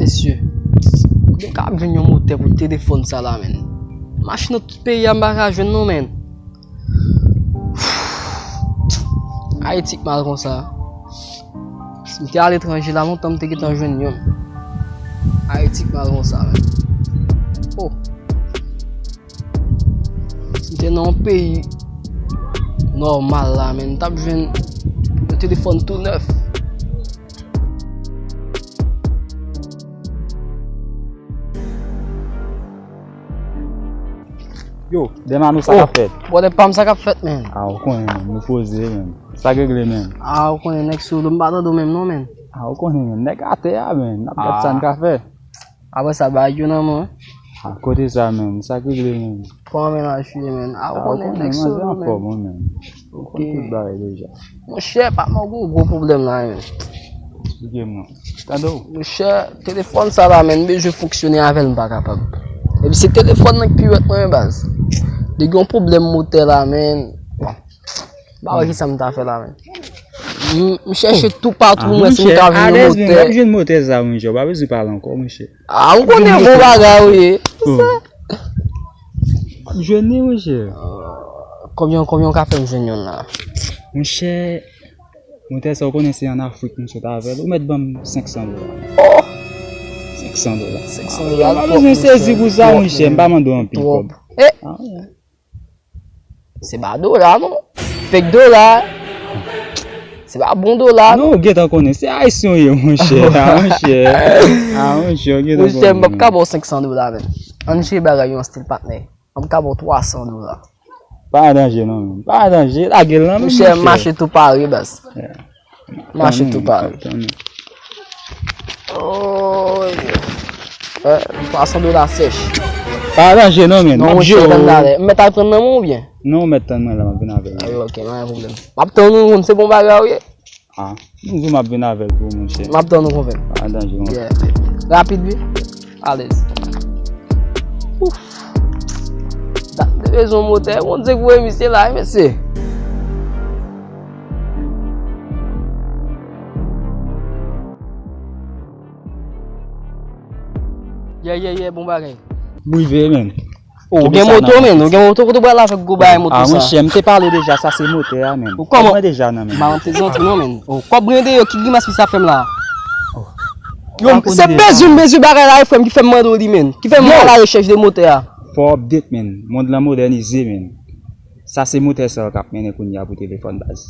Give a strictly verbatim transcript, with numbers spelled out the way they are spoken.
Mesye, kote m ka ap jwenn yon motè pou telefòn sa la, menn? Mache nan tout peyi a, m pa ka jwenn non, menn. Ayiti k mal konsa. Si m te aletranje la, lontan m te gentan jwenn youn. Ayiti k mal konsa, menn. Oh. Si m te nan yon peyi nòmal la, menn, m t ap jwenn yon telefòn tou nèf. Yo, Dèmano, sa k ap fèt? Bwòdè pa m, sa k ap fèt, menn? A, ou konnen, menn, nou poze, menn. Sa k regle, menn? A, ou konnen, nèg sou do, m pa tande w menm non, menn. A, ou konnen, menn, nèg atè a, menn, n ap gad sa n ka fè. Apre sa, bagay yo nan men w. A, kote sa, menn? Sa k regle, menn? Kòman mennaj ou ye, menn? A, ou konnen, nèg sou do, menn. Anfòm, wi, menn. Ok. Ou konn tout bagay deja. Monchè, patnè w gon gwo pwoblèm la, menn. Eksplike mwen. Tande w. Monchè, telefòn sa la, menn, m bezwen fonksyone avè l, m pa kapab. Epi se telefòn nan k pi wèt mwen, baz. Li gen yon pwoblèm motè la, menn. Bon. M pa wè kisa m ta fè la, menn. M, m chèche toupatou, m wè si m ka jwenn yon motè. Alèz, menn, w ap jwenn motè sa, monchè. Ou pa bezwen pale ankò, monchè. A, ou konnen bon bagay ou ye. Sa. W ap jwenn li, monchè. Konbyen, konbyen w ka fè m jwenn youn la? Monchè, motè sa, ou konnen se ann Afrik m sot avè l. Ou mèt ban m senk san dola. Oh! Senk san dola. Senk san dola. M pa bezwen sezi pou sa, monchè. M pa mande w anpil kòb. Eh! Se pa dola, non. Fake dola. Se pa bon dola, non. Non, ou gentan konnen. Se ayisyen w ye, monchè. A, monchè. A, monchè, ou gentan konnen. Monchè, m p ap ka ba w senk san dola, menn. Ann jere bagay yo an stil patnè. M ap ka ba w twa san dola. Pa an danje, non, menn. Pa an danje. Lage l, non, monchè. Monchè, m mache tou pare, baz. Yeah. Mache tou pare. Oh, yeah. Eh, twa san dola sèch. Pa danje non, menn. Non, monchè, tann talè. M mèt al pran nan men w oubyen? Non, ou mèt tann mwen la, m ap vin avè l. Ah, ok, pa gen pwoblèm. M ap tann ou, se bon bagay ou ye. Ah, m di w m ap vin avè l pou ou, monchè. M ap tann ou, konpè. Pa danje, monchè. Yeah. Rapid, wi. Alèz. Ouf. Dat de bezwen motè, Bondye gwo e misye la, wi, mesye. Yeah, yeah, yeah, bon bagay. M rive, menn. Oh, ou gen moto, menn? Ou gen moto, kote w pral avèk gwo bagay moto sa? Ah, monchè, m te pale w deja, sa se motè a, menn. Ou kòman? Kòb mwen deja nan men m. M pa rantre zanti non, menn. Oh, kòb mwen deyò, ki grimas misye ap fè m la? Oh. Yo, se bezwen, bezwen bagay la, frè m, ki fè m mande w li, menn. Ki fè m al a rechèch de motè a. Fò w update, menn. Mond lan modènize, menn. Sa se motè sa yo k ap mennen kounye a pou telefòn, baz.